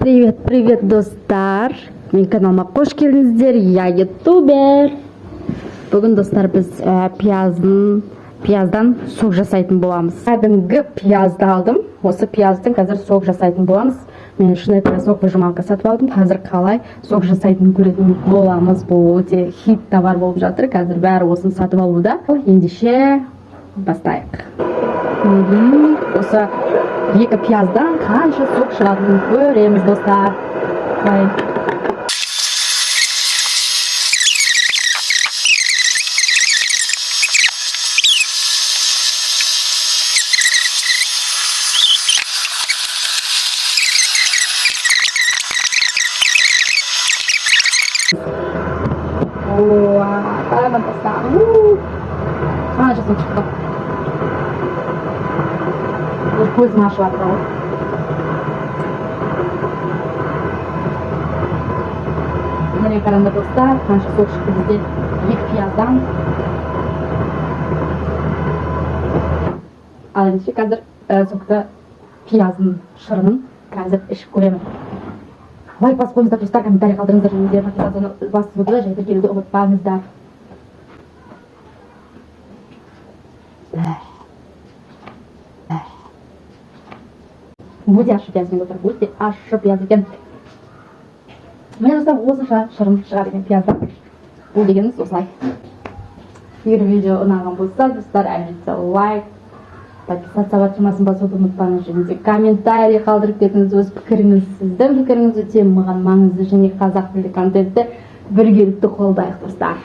Привет, привет, достар! Менің каналыма қош келдіңіздер. Я ютубер. Бүгін, достар, біз пияздан сок жасайтын боламыз. Кәдімгі пиязды алдым. Осы пияздың қазір сок жасайтын боламыз. Мен шынайы сок выжималка сатып алдым. Қазір қалай сок жасайтынын көретін боламыз. Бұл өте хит товар болып жатыр. Қазір бәрі осыны сатып алуда. Ендеше бастайық. Осы екі пияздан қанша сок шығатынын көреміз, достар. Ай. Уа, қараңдар, достар. У, қанша сок шықты. Уже көзім ашып жатыр ғой. Міне, қараңдар, достар, қанша сок шықты бізде екі пияздан. Ал ендеше қазір сокты, пияздың шырынын қазір ішіп көремін. Лайк басып қойыңыздар, достар, комментарий қалдырыңыздар және де подписаться басуды және тіркелуді ұмытпаңыздар. Өте ащы пияз екен, достар, өте ащы пияз екен. Міне, достар, осынша шырын шығады екен пияздан. Бұл дегеніміз осылай. Егер видео ұнаған болса, достар, әлбетте, лайк, подписаться батырмасын басуды ұмытпаңыз және де комментарий қалдырып кетіңіз. Өз пікіріңіз, сіздің пікіріңіз өте маған маңызды және қазақ тілді контентті біргелікті қолдайық, достар.